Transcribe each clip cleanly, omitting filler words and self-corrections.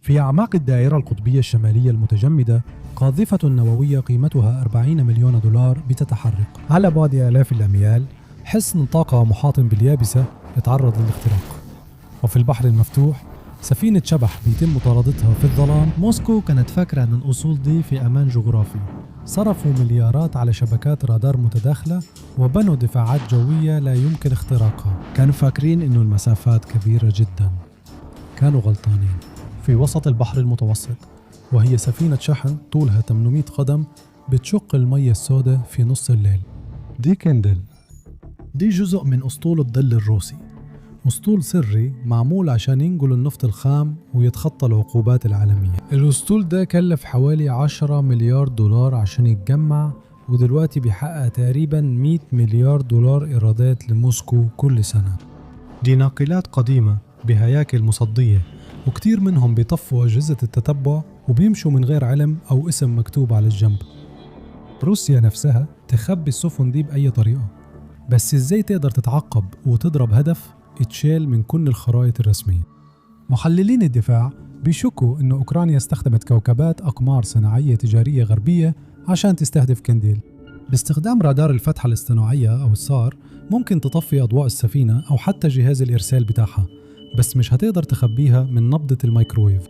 في أعماق الدائرة القطبية الشمالية المتجمدة قاذفة نووية قيمتها 40 مليون دولار بتتحرك. على بعد آلاف الأميال حصن طاقة محاط باليابسة يتعرض للاختراق. وفي البحر المفتوح سفينة شبح بيتم مطاردتها في الظلام. موسكو كانت فاكرة أن الأصول دي في أمان جغرافي. صرفوا مليارات على شبكات رادار متداخلة وبنوا دفاعات جوية لا يمكن اختراقها. كانوا فاكرين أنه المسافات كبيرة جدا. كانوا غلطانين. في وسط البحر المتوسط وهي سفينة شحن طولها 800 قدم بتشق المية السوداء في نص الليل. دي كيندل، دي جزء من أسطول الظل الروسي، أسطول سري معمول عشان ينقل النفط الخام ويتخطى العقوبات العالمية. الأسطول ده كلف حوالي 10 مليار دولار عشان يتجمع، ودلوقتي بيحقق تقريبا 100 مليار دولار إيرادات لموسكو كل سنة. دي ناقلات قديمة بهياكل مصدية، وكتير منهم بيطفوا أجهزة التتبع وبيمشوا من غير علم أو اسم مكتوب على الجنب. روسيا نفسها تخبي السفن دي بأي طريقة، بس إزاي تقدر تتعقب وتضرب هدف اتشال من كل الخرائط الرسمية؟ محللين الدفاع بيشكوا إنه أوكرانيا استخدمت كوكبات أقمار صناعية تجارية غربية عشان تستهدف كنديل. باستخدام رادار الفتحة الاصطناعية أو السار ممكن تطفي أضواء السفينة أو حتى جهاز الإرسال بتاعها، بس مش هتقدر تخبيها من نبضة الميكروويف.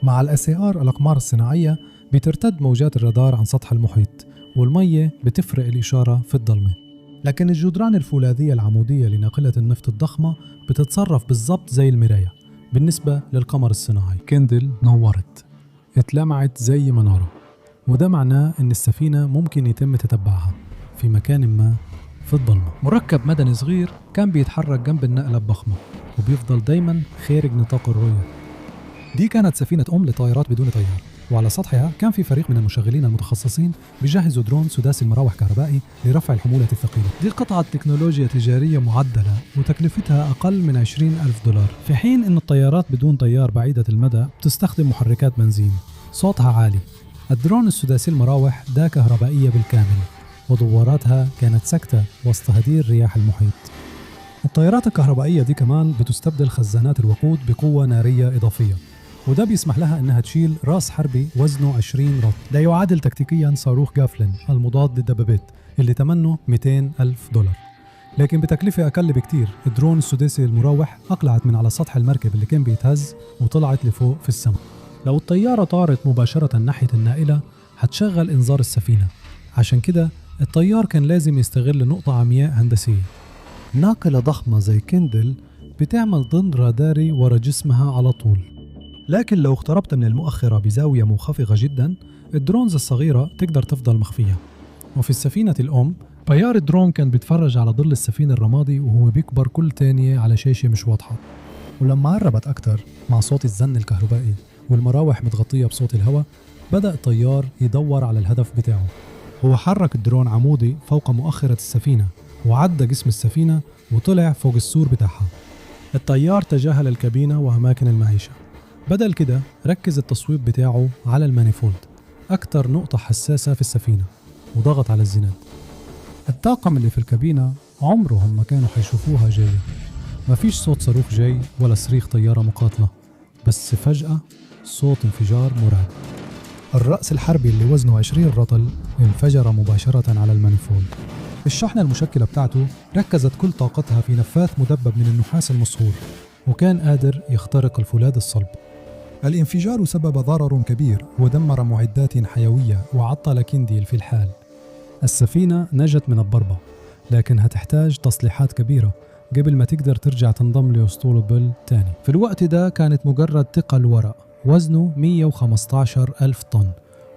مع ال SAR الأقمار الصناعية بترتد موجات الرادار عن سطح المحيط، والمية بتفرق الإشارة في الظلمة. لكن الجدران الفولاذية العمودية لناقلة النفط الضخمة بتتصرف بالضبط زي المراية بالنسبة للقمر الصناعي. كندل نورت، اتلمعت زي منارة، وده معناه إن السفينة ممكن يتم تتبعها في مكان ما في الظلمة. مركب مدني صغير كان بيتحرك جنب النقلة الضخمة وبيفضل دايما خارج نطاق الرؤية. دي كانت سفينة أم لطائرات بدون طيار، وعلى سطحها كان في فريق من المشغلين المتخصصين بيجهزوا درون سداسي المراوح كهربائي لرفع الحمولة الثقيلة. دي قطعة تكنولوجيا تجارية معدلة وتكلفتها أقل من 20 ألف دولار، في حين أن الطيارات بدون طيار بعيدة المدى بتستخدم محركات بنزين صوتها عالي. الدرون السداسي المراوح ده كهربائية بالكامل، ودواراتها كانت ساكتة وسط هدير رياح المحيط. الطيارات الكهربائية دي كمان بتستبدل خزانات الوقود بقوة نارية إضافية، وده بيسمح لها إنها تشيل راس حربي وزنه 20 رطل. ده يعادل تكتيكيا صاروخ جافلين المضاد للدبابات اللي ثمنه 200 ألف دولار، لكن بتكلفة أقل بكتير. الدرون السداسي المراوح أقلعت من على سطح المركب اللي كان بيتهز وطلعت لفوق في السماء. لو الطيارة طارت مباشرة ناحية الناقلة هتشغل إنذار السفينة، عشان كده الطيار كان لازم يستغل نقطة عمياء هندسية. ناقلة ضخمة زي كندل بتعمل ظل راداري ورا جسمها على طول، لكن لو اقتربت من المؤخرة بزاوية منخفضة جدا ال drones الصغيرة تقدر تفضل مخفية. وفي السفينة الأم طيار الدرون كان بيتفرج على ظل السفينة الرمادي وهو بيكبر كل ثانية على شاشة مش واضحة. ولما قربت أكتر مع صوت الزن الكهربائي والمراوح متغطية بصوت الهواء، بدأ الطيار يدور على الهدف بتاعه. هو حرك الدرون عمودي فوق مؤخرة السفينة وعدى جسم السفينة وطلع فوق السور بتاعها. الطيار تجاهل الكابينة وأماكن المعيشة، بدل كده ركز التصويب بتاعه على ال manifold، أكتر نقطة حساسة في السفينة، وضغط على الزناد. الطاقم اللي في الكابينة عمرهم ما كانوا حيشوفوها جاية، مفيش صوت صاروخ جاي ولا صريخ طيارة مقاتلة، بس فجأة صوت انفجار مرعب. الرأس الحربي اللي وزنه 20 رطل انفجر مباشرة على ال manifold. الشحنة المشكلة بتاعته ركزت كل طاقتها في نفاث مدبب من النحاس المصهور، وكان قادر يخترق الفولاذ الصلب. الانفجار سبب ضرر كبير ودمر معدات حيوية وعطل كنديل في الحال. السفينة نجت من الضربة، لكن هتحتاج تصليحات كبيرة قبل ما تقدر ترجع تنضم لأسطول الظل تاني. في الوقت ده كانت مجرد ثقل ورق وزنه 115 ألف طن،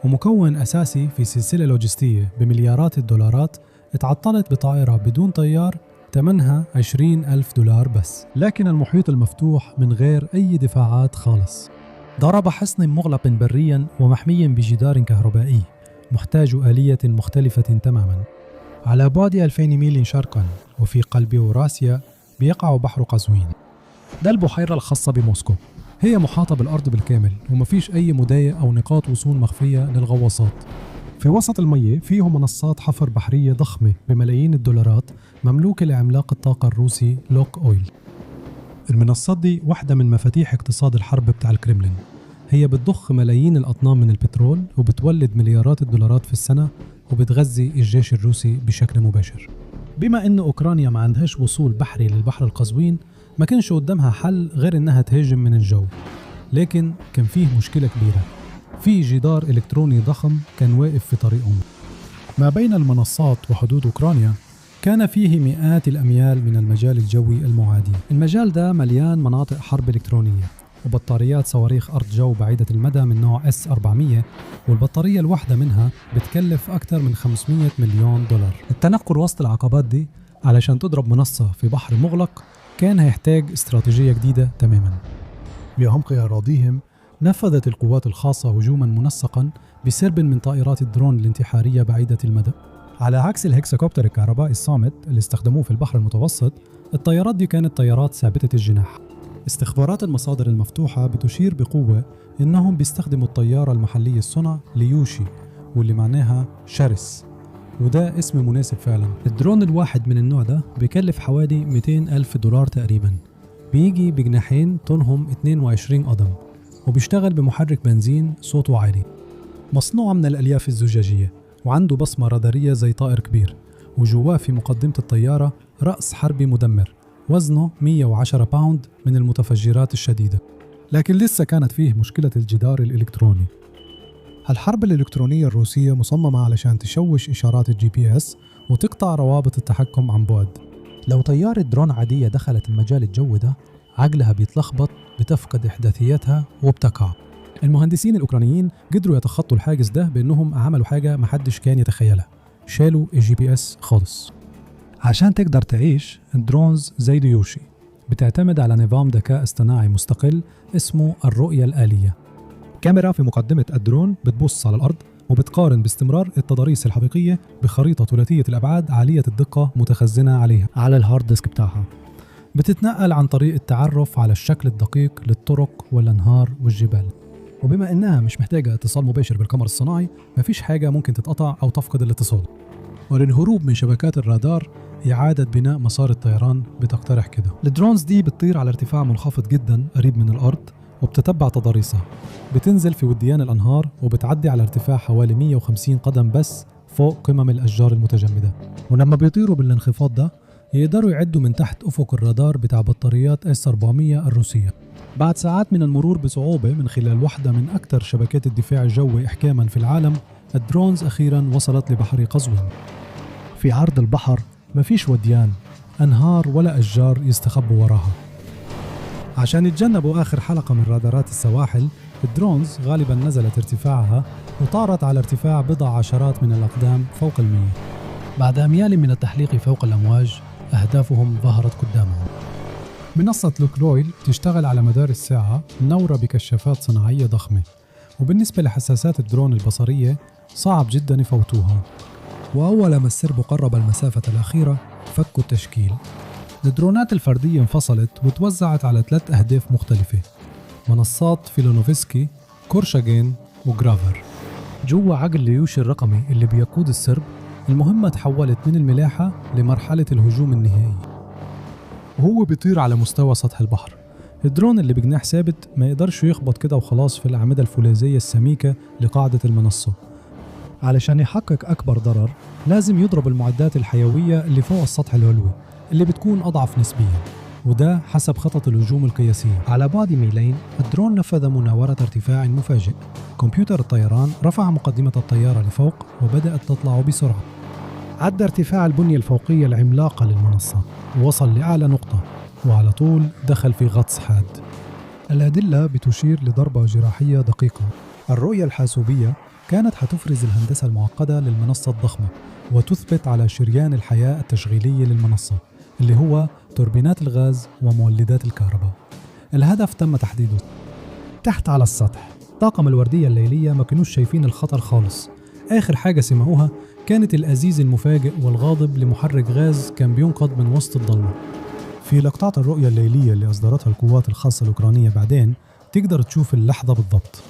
ومكون أساسي في سلسلة لوجستية بمليارات الدولارات، اتعطلت بطائرة بدون طيار ثمنها 20 ألف دولار بس. لكن المحيط المفتوح من غير أي دفاعات خالص ضرب حصن مغلق بريا ومحمي بجدار كهربائي محتاج آلية مختلفة تماما. على بعد 2000 ميل شرقا وفي قلب أوراسيا بيقع بحر قزوين. ده البحيرة الخاصة بموسكو، هي محاطة بالأرض بالكامل ومفيش أي مضايق أو نقاط وصول مخفية للغواصات. في وسط المية فيه منصات حفر بحرية ضخمة بملايين الدولارات مملوكة لعملاق الطاقة الروسي لوك أويل. المنصات دي واحدة من مفاتيح اقتصاد الحرب بتاع الكرملين. هي بتضخ ملايين الأطنان من البترول وبتولد مليارات الدولارات في السنة وبتغذي الجيش الروسي بشكل مباشر. بما إن أوكرانيا ما عندهاش وصول بحري للبحر القزوين، ما كانش قدامها حل غير إنها تهاجم من الجو. لكن كان فيه مشكلة كبيرة، في جدار إلكتروني ضخم كان واقف في طريقهم. ما بين المنصات وحدود أوكرانيا كان فيه مئات الأميال من المجال الجوي المعادي. المجال ده مليان مناطق حرب إلكترونية وبطاريات صواريخ أرض جو بعيدة المدى من نوع S-400، والبطارية الواحدة منها بتكلف أكثر من 500 مليون دولار. التنقل وسط العقبات دي علشان تضرب منصة في بحر مغلق كان هيحتاج استراتيجية جديدة تماما. بعمق أراضيهم نفذت القوات الخاصة هجوما منسقا بسرب من طائرات الدرون الانتحارية بعيدة المدى. على عكس الهكساكوبتر الكهربائي الصامت اللي استخدموه في البحر المتوسط، الطيارات دي كانت طيارات ثابتة الجناح. استخبارات المصادر المفتوحة بتشير بقوة إنهم بيستخدموا الطيارة المحلية الصنع ليوشي، واللي معناها شرس، وده اسم مناسب فعلا. الدرون الواحد من النوع ده بيكلف حوالي 200 ألف دولار تقريبا، بيجي بجناحين طولهم 22 قدم، وبيشتغل بمحرك بنزين صوته عالي، مصنوعة من الألياف الزجاجية، وعنده بصمة رادارية زي طائر كبير، وجواه في مقدمة الطيارة رأس حربي مدمر وزنه 110 باوند من المتفجرات الشديدة. لكن لسه كانت فيه مشكلة الجدار الإلكتروني. الحرب الإلكترونية الروسية مصممة علشان تشوش إشارات ال GPS وتقطع روابط التحكم عن بعد. لو طيارة درون عادية دخلت المجال الجوي ده، عقلها بيتلخبط، بتفقد إحداثياتها وبتقع. المهندسين الأوكرانيين قدروا يتخطوا الحاجز ده بأنهم عملوا حاجة محدش كان يتخيلها، شالوا ال GPS خالص. عشان تقدر تعيش، ال drones زي ليوشي بتعتمد على نظام ذكاء اصطناعي مستقل اسمه الرؤية الآلية. كاميرا في مقدمة الدرون بتبص على الأرض وبتقارن باستمرار التضاريس الحقيقية بخريطة ثلاثية الأبعاد عالية الدقة متخزنة عليها على ال hard disk بتاعها. بتتنقل عن طريق التعرف على الشكل الدقيق للطرق والأنهار والجبال. وبما إنها مش محتاجة اتصال مباشر بالقمر الصناعي، مفيش حاجة ممكن تتقطع أو تفقد الاتصال. وللهروب من شبكات الرادار، إعادة بناء مسار الطيران بتقترح كده. ال drones دي بتطير على ارتفاع منخفض جدا قريب من الأرض وبتتبع تضاريسها، بتنزل في وديان الأنهار وبتعدي على ارتفاع حوالي 150 قدم بس فوق قمم الأشجار المتجمدة. ولما بيطيروا بالانخفاض ده يقدروا يعدوا من تحت أفق الرادار بتاع بطاريات S-400 الروسية. بعد ساعات من المرور بصعوبة من خلال واحدة من أكثر شبكات الدفاع الجوي إحكاما في العالم، ال drones أخيرا وصلت لبحر قزوين. في عرض البحر مفيش وديان، أنهار ولا أشجار يستخبوا وراها. عشان يتجنبوا آخر حلقة من رادارات السواحل، ال drones غالبا نزلت ارتفاعها وطارت على ارتفاع بضع عشرات من الأقدام فوق المياه. بعد أميال من التحليق فوق الأمواج، أهدافهم ظهرت قدامهم. منصة لوكلويل تشتغل على مدار الساعة منورة بكشافات صناعية ضخمة، وبالنسبة لحساسات الدرون البصرية صعب جدا يفوتوها. وأول ما السرب قرب المسافة الأخيرة فكوا التشكيل. الدرونات الفردية انفصلت وتوزعت على 3 أهداف مختلفة: منصات فيلونوفسكي، كورشاجين، وجرافر. جوا عقل ليوشي الرقمي اللي بيقود السرب، المهمة تحولت من الملاحة لمرحلة الهجوم النهائي. وهو بيطير على مستوى سطح البحر، الدرون اللي بجناح ثابت ما يقدرش يخبط كده وخلاص في الأعمدة الفولاذية السميكة لقاعدة المنصة. علشان يحقق أكبر ضرر لازم يضرب المعدات الحيوية اللي فوق السطح العلوي اللي بتكون أضعف نسبيا، وده حسب خطط الهجوم القياسية. على بعد ميلين الدرون نفذ مناورة ارتفاع مفاجئ. كمبيوتر الطيران رفع مقدمة الطيارة لفوق وبدأت تطلع بسرعة. عدى ارتفاع البنية الفوقية العملاقة للمنصة ووصل لأعلى نقطة، وعلى طول دخل في غطس حاد. الأدلة بتشير لضربة جراحية دقيقة. الرؤية الحاسوبية كانت حتفرز الهندسة المعقدة للمنصة الضخمة وتثبت على شريان الحياة التشغيلية للمنصة اللي هو توربينات الغاز ومولدات الكهرباء. الهدف تم تحديده. تحت على السطح طاقم الوردية الليلية ما كانوش شايفين الخطر خالص. آخر حاجة سمعوها كانت الأزيز المفاجئ والغاضب لمحرك غاز كان بينقض من وسط الضلمة. في لقطات الرؤية الليلية اللي أصدرتها القوات الخاصة الأوكرانية بعدين تقدر تشوف اللحظة بالضبط.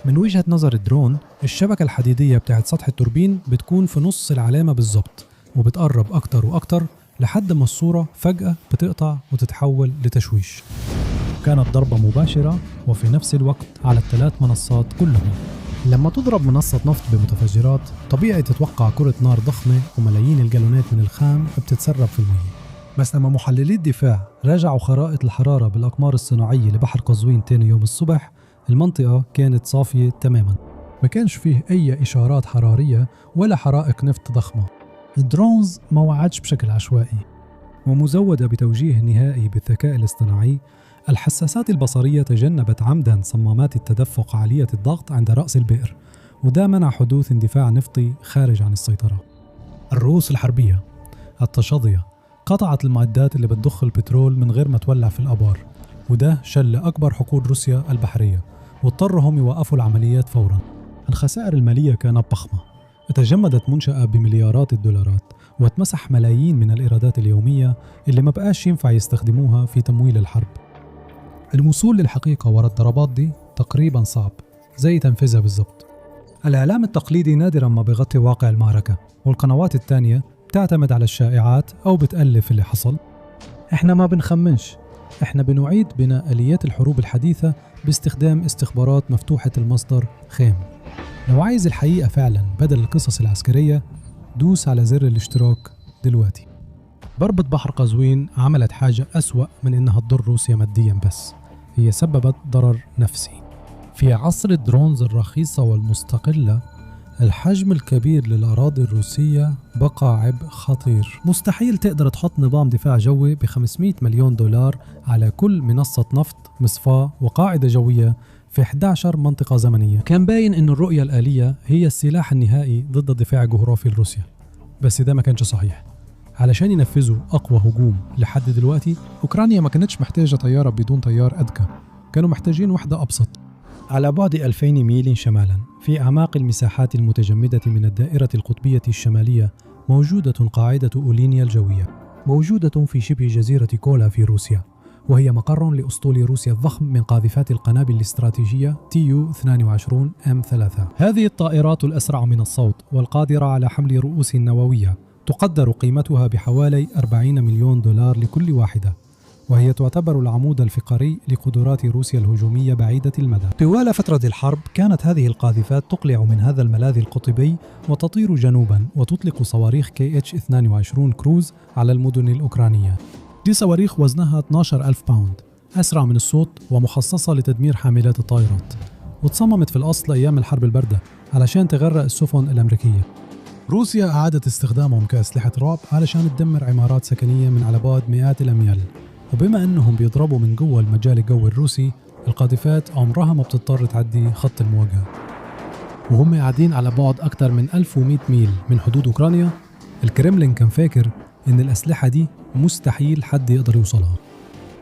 من وجهة نظر الدرون، الشبكة الحديدية بتاعت سطح التوربين بتكون في نص العلامة بالضبط، وبتقرب أكتر وأكتر لحد ما الصورة فجأة بتقطع وتتحول لتشويش. كانت ضربة مباشرة وفي نفس الوقت على الثلاث منصات كلهم. لما تضرب منصة نفط بمتفجرات طبيعي تتوقع كرة نار ضخمة وملايين الجالونات من الخام بتتسرب في المية. بس لما محللي الدفاع راجعوا خرائط الحرارة بالأقمار الصناعية لبحر قزوين تاني يوم الصبح، المنطقة كانت صافية تماما، ما كانش فيه أي إشارات حرارية ولا حرائق نفط ضخمة. ال drones ما وعدش بشكل عشوائي، ومزودة بتوجيه نهائي بالذكاء الاصطناعي. الحساسات البصرية تجنبت عمدا صمامات التدفق عالية الضغط عند رأس البئر، وده منع حدوث اندفاع نفطي خارج عن السيطرة. الرؤوس الحربية التشظية قطعت المعدات اللي بتضخ البترول من غير ما تولع في الآبار، وده شل أكبر حقول روسيا البحرية واضطرهم يوقفوا العمليات فورا. الخسائر المالية كانت ضخمة، تجمدت منشأة بمليارات الدولارات واتمسح ملايين من الإيرادات اليومية اللي ما بقاش ينفع يستخدموها في تمويل الحرب. الوصول للحقيقة وراء الضربات دي تقريبا صعب زي تنفيذها بالضبط. الإعلام التقليدي نادرا ما بيغطي واقع المعركة، والقنوات التانية بتعتمد على الشائعات أو بتألف اللي حصل. إحنا ما بنخمنش، إحنا بنعيد بناء آليات الحروب الحديثة باستخدام استخبارات مفتوحة المصدر خام. لو عايز الحقيقة فعلا بدل القصص العسكرية، دوس على زر الاشتراك دلوقتي. ضربة بحر قزوين عملت حاجة أسوأ من إنها تضر روسيا ماديا بس، هي سببت ضرر نفسي. في عصر ال drones الرخيصة والمستقلة، الحجم الكبير للأراضي الروسية بقى عبء خطير. مستحيل تقدر تحط نظام دفاع جوي ب 500 مليون دولار على كل منصة نفط، مصفاة وقاعدة جوية في 11 منطقة زمنية. كان باين إن الرؤية الآلية هي السلاح النهائي ضد الدفاع الجغرافي لروسيا، بس ده ما كانش صحيح. علشان ينفذوا أقوى هجوم لحد دلوقتي، أوكرانيا ما كانتش محتاجة طيارة بدون طيار أذكى، كانوا محتاجين وحدة أبسط. على بعد 2000 ميل شمالا في أعماق المساحات المتجمدة من الدائرة القطبية الشمالية موجودة قاعدة أولينيا الجوية، موجودة في شبه جزيرة كولا في روسيا، وهي مقر لأسطول روسيا الضخم من قاذفات القنابل الاستراتيجية TU-22M3. هذه الطائرات الأسرع من الصوت والقادرة على حمل رؤوس نووية تقدر قيمتها بحوالي 40 مليون دولار لكل واحدة، وهي تعتبر العمود الفقري لقدرات روسيا الهجومية بعيدة المدى. طوال فترة الحرب كانت هذه القاذفات تقلع من هذا الملاذ القطبي وتطير جنوبا وتطلق صواريخ KH-22 كروز على المدن الأوكرانية. دي صواريخ وزنها 12,000 pound، أسرع من الصوت ومخصصة لتدمير حاملات الطائرات، وتصممت في الأصل أيام الحرب الباردة علشان تغرق السفن الأمريكية. روسيا أعادت استخدامهم كأسلحة رعب علشان تدمر عمارات سكنية من على بعد مئات الأميال، وبما أنهم بيضربوا من جوه المجال الجوي الروسي، القاذفات عمرها ما بتضطر تعدي خط المواجهة. وهم قاعدين على بعد أكثر من 1100 ميل من حدود أوكرانيا، الكرملين كان فاكر إن الأسلحة دي مستحيل حد يقدر يوصلها.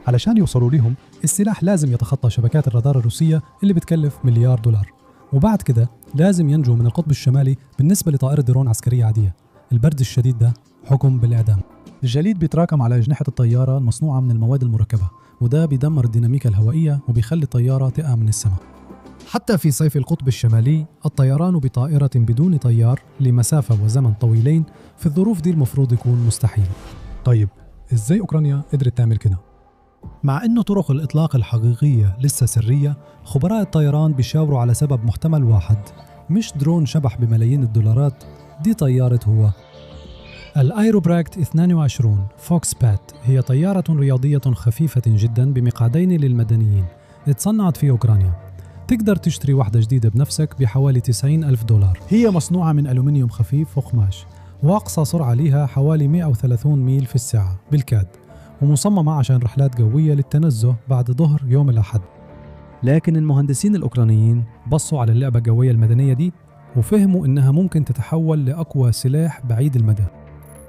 علشان يوصلوا ليهم السلاح لازم يتخطى شبكات الرادار الروسية اللي بتكلف مليار دولار، وبعد كده لازم ينجو من القطب الشمالي بالنسبة لطائرة درون عسكرية عادية. البرد الشديد ده حكم بالإعدام. الجليد بيتراكم على أجنحة الطيارة المصنوعة من المواد المركبة، وده بيدمر الديناميكا الهوائية وبيخلي الطيارة تقع من السماء. حتى في صيف القطب الشمالي، الطيران بطائرة بدون طيار لمسافة وزمن طويلين في الظروف دي المفروض يكون مستحيل. طيب إزاي أوكرانيا قدرت تعمل كده؟ مع أنه طرق الإطلاق الحقيقية لسه سرية، خبراء الطيران بيشاوروا على سبب محتمل واحد، مش درون شبح بملايين الدولارات، دي طيارة هو. الأيروبراكت 22 فوكس بات هي طيارة رياضية خفيفة جدا بمقعدين للمدنيين، اتصنعت في أوكرانيا. تقدر تشتري واحدة جديدة بنفسك بحوالي 90 ألف دولار. هي مصنوعة من ألومنيوم خفيف وقماش، وأقصى سرعة ليها حوالي 130 ميل في الساعة بالكاد، ومصممة عشان رحلات جوية للتنزه بعد ظهر يوم الأحد. لكن المهندسين الأوكرانيين بصوا على اللعبة الجوية المدنية دي وفهموا إنها ممكن تتحول لأقوى سلاح بعيد المدى.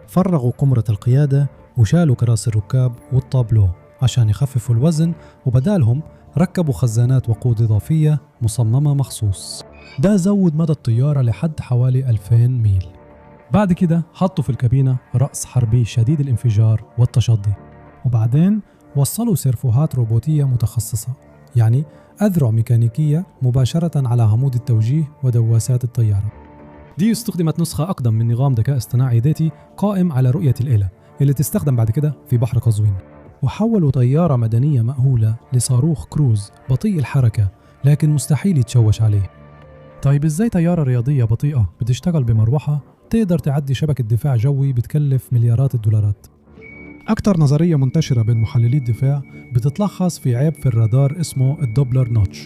فرغوا قمرة القيادة وشالوا كراسي الركاب والطابلو عشان يخففوا الوزن، وبدالهم ركبوا خزانات وقود إضافية مصممة مخصوص. ده زود مدى الطيارة لحد حوالي 2000 ميل. بعد كده حطوا في الكابينة رأس حربي شديد الانفجار والتشظي، وبعدين وصلوا سيرفوهات روبوتية متخصصة، يعني أذرع ميكانيكية مباشرة على عمود التوجيه ودواسات الطيارة. دي استخدمت نسخة أقدم من نظام ذكاء اصطناعي ذاتي قائم على رؤية الآلة اللي تستخدم بعد كده في بحر قزوين. وحولوا طيارة مدنية مأهولة لصاروخ كروز بطيء الحركة لكن مستحيل يتشوش عليه. طيب إزاي طيارة رياضية بطيئة بتشتغل بمروحة تقدر تعدي شبكة دفاع جوي بتكلف مليارات الدولارات؟ أكتر نظرية منتشرة بين محللي الدفاع بتتلخص في عيب في الرادار اسمه ال Doppler notch.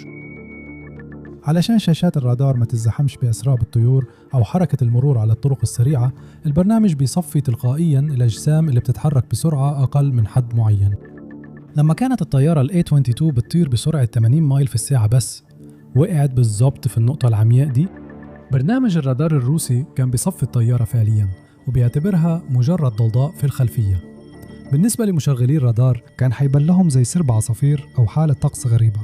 علشان شاشات الرادار ما تزحمش بأسراب الطيور أو حركة المرور على الطرق السريعة، البرنامج بيصفي تلقائيا الأجسام اللي بتتحرك بسرعة أقل من حد معين. لما كانت الطيارة ال A22 بتطير بسرعة 80 mile في الساعة بس، وقعت بالظبط في النقطة العمياء دي. برنامج الرادار الروسي كان بيصفي الطيارة فعليا وبيعتبرها مجرد ضوضاء في الخلفية. بالنسبة لمشغلي الرادار كان حيبان لهم زي سرب عصافير أو حالة طقس غريبة.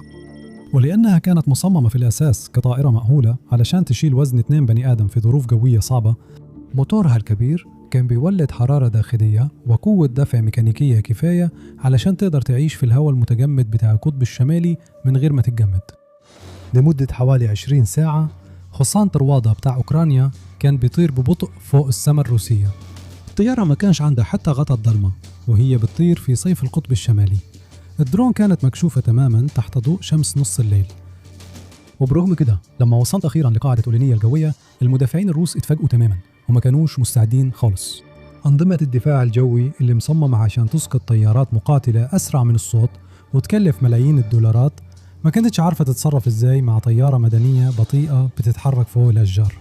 ولأنها كانت مصممة في الأساس كطائرة مأهولة علشان تشيل وزن 2 بني آدم في ظروف جوية صعبة، موتورها الكبير كان بيولد حرارة داخلية وقوة دفع ميكانيكية كفاية علشان تقدر تعيش في الهواء المتجمد بتاع القطب الشمالي من غير ما تتجمد. لمدة حوالي 20 ساعة حصان طروادة بتاع أوكرانيا كان بيطير ببطء فوق السماء الروسية. الطيارة ما كانش عندها حتى غطا الضلمة وهي بتطير في صيف القطب الشمالي. الدرون كانت مكشوفة تماما تحت ضوء شمس نص الليل. وبرغم كده لما وصلت أخيرا لقاعدة أولينية الجوية، المدافعين الروس اتفاجئوا تماما وما كانوش مستعدين خالص. أنظمة الدفاع الجوي اللي مصممة عشان تسقط طيارات مقاتلة أسرع من الصوت وتكلف ملايين الدولارات ما كانتش عارفة تتصرف إزاي مع طيارة مدنية بطيئة بتتحرك فوق الأشجار.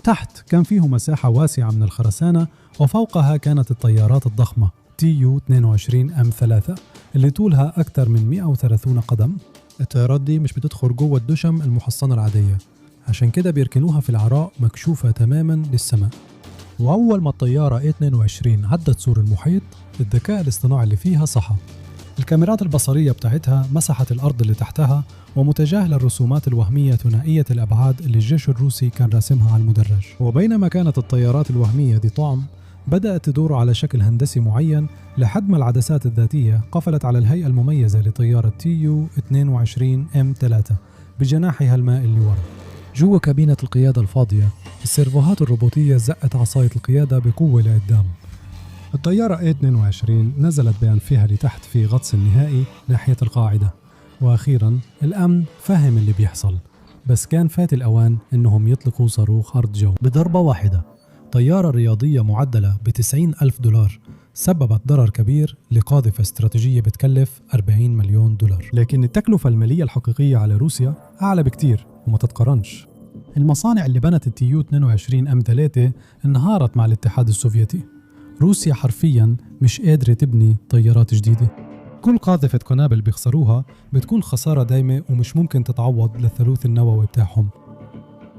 تحت كان فيه مساحة واسعة من الخرسانة، وفوقها كانت الطيارات الضخمة TU-22M3 اللي طولها أكثر من 130 قدم. الطيارات دي مش بتدخل جوه الدشم المحصنة العادية، عشان كده بيركنوها في العراء مكشوفة تماما للسماء. وأول ما الطيارة A22 عدت سور المحيط، الذكاء الاصطناعي اللي فيها صحى. الكاميرات البصرية بتاعتها مسحت الأرض اللي تحتها ومتجاهلة الرسومات الوهمية ثنائية الأبعاد اللي الجيش الروسي كان راسمها على المدرج. وبينما كانت الطيارات الوهمية دي طعم، بدأت تدور على شكل هندسي معين لحد ما العدسات الذاتية قفلت على الهيئة المميزة لطيارة TU-22M3 بجناحها المائل اللي ورا. جوا كابينة القيادة الفاضية، السيرفوهات الروبوتية زقت عصاية القيادة بقوة لقدام. الطيارة A22 نزلت بأنفها لتحت في غطس النهائي ناحية القاعدة. وأخيرا الأمن فهم اللي بيحصل، بس كان فات الأوان إنهم يطلقوا صاروخ أرض جو. بضربة واحدة طيارة رياضية معدلة ب90,000 دولار سببت ضرر كبير لقاذفة استراتيجية بتكلف 40 مليون دولار. لكن التكلفة المالية الحقيقية على روسيا أعلى بكتير وما تتقارنش. المصانع اللي بنت ال TU-22M3 انهارت مع الاتحاد السوفيتي. روسيا حرفيا مش قادرة تبني طيارات جديدة. كل قاذفة قنابل بيخسروها بتكون خسارة دايمة ومش ممكن تتعوض للثالوث النووي بتاعهم.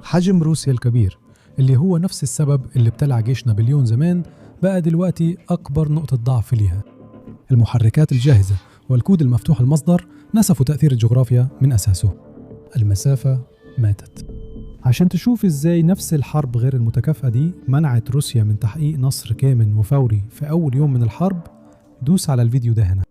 حجم روسيا الكبير اللي هو نفس السبب اللي ابتلع جيش نابليون زمان بقى دلوقتي أكبر نقطة ضعف ليها. المحركات الجاهزة والكود المفتوح المصدر نسفوا تأثير الجغرافيا من أساسه. المسافة ماتت. عشان تشوف ازاي نفس الحرب غير المتكافئة دي منعت روسيا من تحقيق نصر كامل وفوري في أول يوم من الحرب، دوس على الفيديو ده هنا.